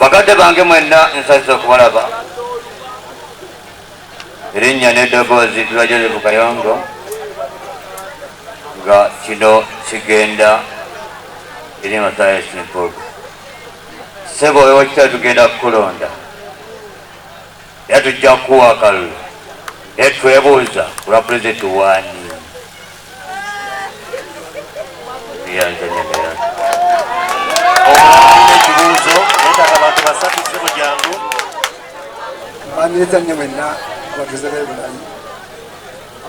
Bakadde bange mwenna, nsanyuse okubalaba. Erinnya n'eddoboozi tula Joseph Kayongo, nga kino kigenda eri Mathias Mpuuga. Ssebo owekitiibwa, tugenda kukulonda era tujja kukuwa akalulu, naye twebuuza kulwa pulezidenti waani? Omulala ekibuuzo, neetaaga abantu basatu. Ssebo, jangu. Mbaniriza nnyo mwenna abatuuze b'e Bulayi,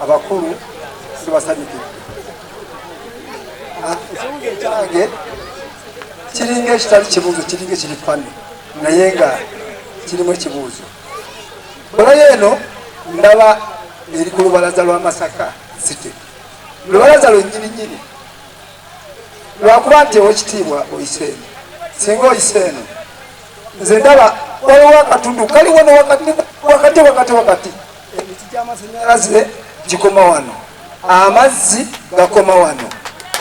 abakulu tubasanyukidde. Ekibuuzo ekyange kiringa ekitali kibuuzo, kiringa ekiri funny, naye nga kirimu ekibuuzo. Bulayi eno ndaba eri ku lubalaza lwa Masaka City, lubalaza lwennyini nnyini. Lwakuba nti owekitiibwa oyise eno, singa oyise eno, nze ndaba waliwo akatundu kali wano wakati wakati wakati wakati. Emiti gy'amasanyalaze gikoma wano, amazzi gakoma wano.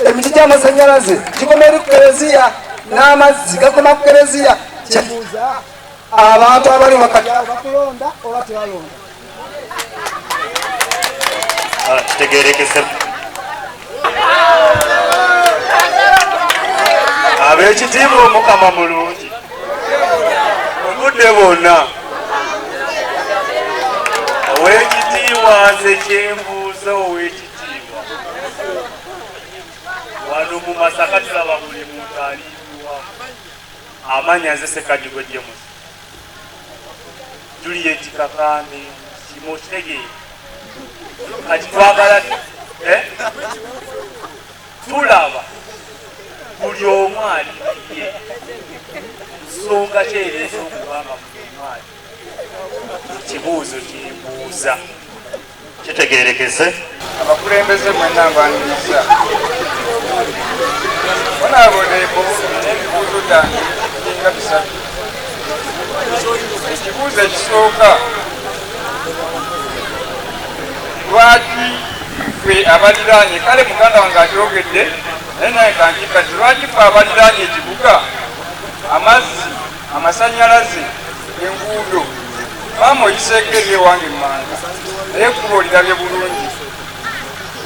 Emiti gy'amasanyalaze gikoma eri ku kereziya, n'amazzi gakoma ku kereziya. Kyebuuza, abantu abali wakati awo bakulonda oba tebalonda? Ah, kitegerekese. Ab'ekitiibwa, Omukama mulungi obudde bwonna. Ow'ekitiibwa, nze kyembuuza, ow'ekitiibwa, wano mu Masaka tulaba buli muntu aliiwa amanya. Nze Sekajugo James Juliet Kakande kimu kitegeere. Kati twagala, eh? Tulaba buli omu aliye nsonga kyereesa okubanga buli omu ali. Ekibuuzo kyembuuza. Kitegerekese. Abakulembeze mwenna mbaniriza. Honorable, n'ebibuuzo byange biringa bisatu. Ekibuuzo ekisooka, lwaki ffe abaliraanye, kale muganda wange akyogedde naye naye kankikazi, lwaki ffe abaliraanye ekibuga amazzi, amasanyalaze, enguudo? Maama, oyiseeko eri ewange emmanga, naye ekkubo olirabye bulungi.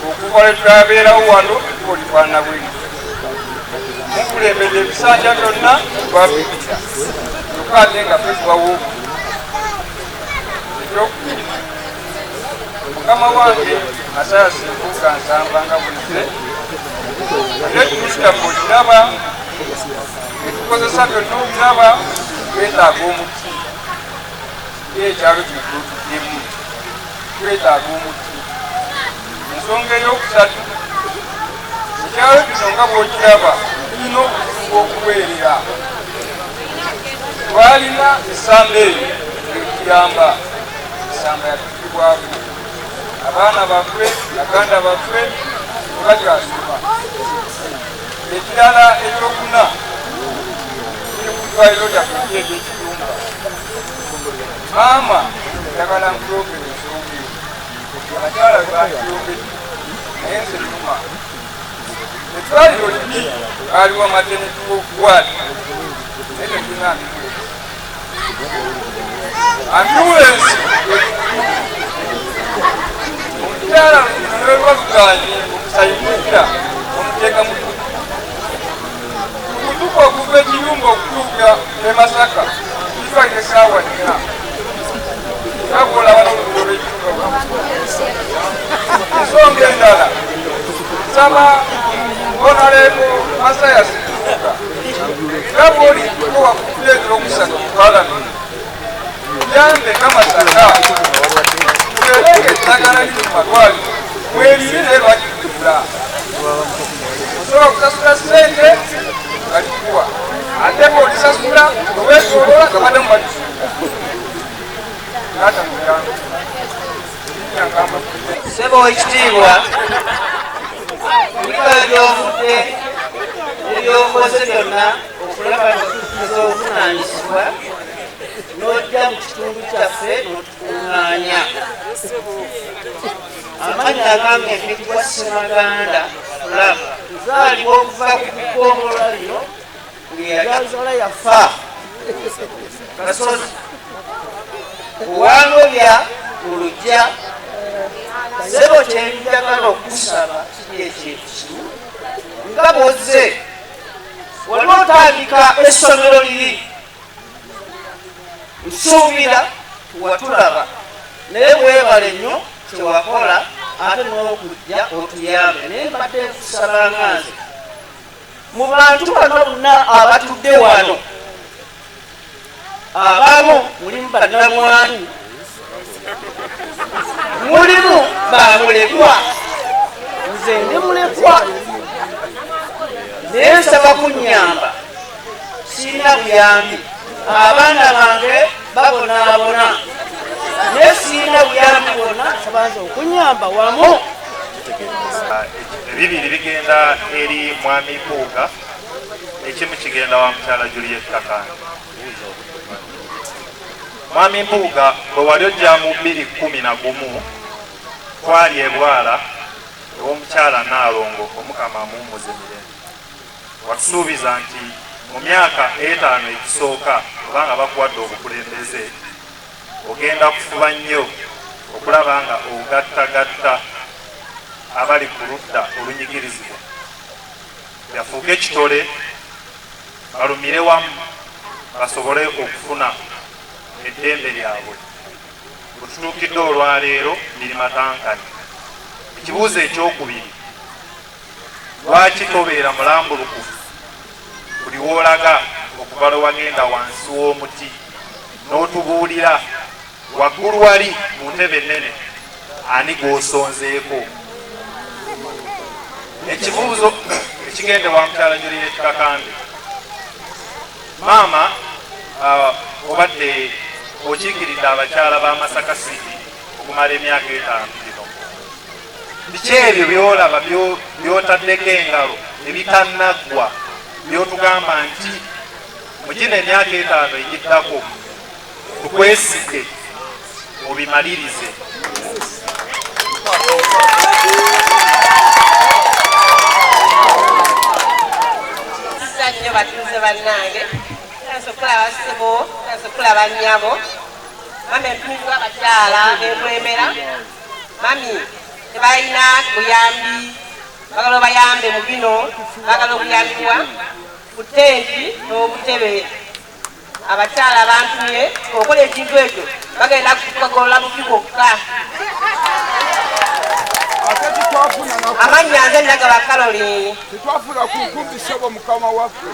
Okuva lwe twabeerawo wano, ekkubo lifaanana bweri. Mukulembedde ebisanja byonna twabipita, kyokka ate nga ffe tubawo. Ekyokubiri, mukama wange Mathias Mpuuga, nsamba nga bwezze, ate ekitundu kyaffe okiraba, etukozesa byonna obiraba. Twetaaga omuti. Ekyalo kino kyotuddemu, twetaaga omuti. Ensonga eyokusatu, ekyalo kino nga bwokiraba tulina obuzibu bw'okuweerera. Twalina esamba eyo etuyamba, esamba yatugibwako. Abaana baffe, baganda baffe tebakyasoma. Ekirala ekyokuna kiri ku ddwaliro lyaffe eryekiyumba. Maama, njagala nkulogera ensonga eyo. Abakyala bebakyogedde, naye nze numa. Eddwaliro liri baaliwa maternity ward, naye tetulina ambulance. Ambulance, omukyala lwelwa luganye, omusayi gujja, omuteeka mu tukutuku okuva ekiyumba okutuuka e Masaka kitwalira esaawa 4, nga bwolaba n'oluguudo lw'ekiyumba. Ensonga endala, nsaba Honorable Mathias Mpuuga, nga bwoli wakuleetera okusatu mu Palamenti, yambe nga Masaka tubeere eddagala liri mu malwaliro mweriri, naye lwaki tugula? Osobola okusasula ssente nga likuwa, ate bw'olisasula oweetoloola nga baddamu balisuula. Taata muyangu, erinnya ngamba. Ssebo w'ekitiibwa, kulika gy'ovudde n'ebyokoze byonna okulaba nga tutuukiza obuvunaanyizibwa n'ojja mu kitundu kyaffe n'otukuŋŋaanya. Amannya agange mpitibwa Ssemaganda Fulamu, nzaalibwa okuva ku ggombolola lino ng'eyali azaala yafa. Kasozi kuwangobya mu lujja. Ssebo kyenjagala okusaba kiri ekintu kimu, nga bw'ozze wali otandika essomero liri, nsuubira watulaba, naye weebale nnyo kyewakola ate n'okujja otuyambe. Naye mbadde nkusaba nga nze mu bantu bano bonna abatudde wano, abamu mulimu bannamwandu, mulimu bamulekwa, nze ndi mulekwa, naye nsaba kunnyamba, sirina buyambi, abaana bange babonaabona, naye sirina buyambi bwonna, nsaba nze okunnyamba wamu. Ebibiri bigenda eri Mwami Mpuuga, ekimu kigenda wa mukyala Juliet Kakande. Mwami Mpuuga, bwe wali ojja mu 2011 twali ebwala ew'omukyala Naalongo, Omukama amuwummuze mirembe. Watusuubiza nti mu myaka 5 egisooka, obanga bakuwadde obukulembeze, ogenda kufuba nnyo okulaba nga ogattagatta abali ku ludda olunyigirizibwa yafuuke ekitole, balumire wamu basobole okufuna eddembe lyabwe. Bwe tutuukidde olwaleero mirima tankani. Ekibuuzo ekyokubiri, lwaki tobeera mulambulukufu buli w'olaga okuva lwe wagenda wansi w'omuti n'otubuulira waggulu wali mu ntebe ennene ani gw'osonzeeko? Ekibuuzo ekigende wa mukyala Juliet Kakande, maama, obadde okiikiridde abakyala ba Masaka City okumala emyaka 5 gino. Biki ebyo by'olaba by'otaddeko engalo ebitannaggwa by'otugamba nti mu gino emyaka 5 egiddako tukwesige obimalirize? Nnyo batuuze bannange, okulaba ssebo, okulaba nnyabo. Mami, entumiddwa abakyala b'enkulembera. Mami, tebalina buyambi, bagala obayambe mu bino, bagala okuyambibwa ku tenti n'obutebe. Abakyala bantumye okola ekintu ekyo, bagenda kukagolola bubi bwokka. Amannya nze Nagaba Caroline. Tetwafuna ku nkumbi, ssebo mukama waffe.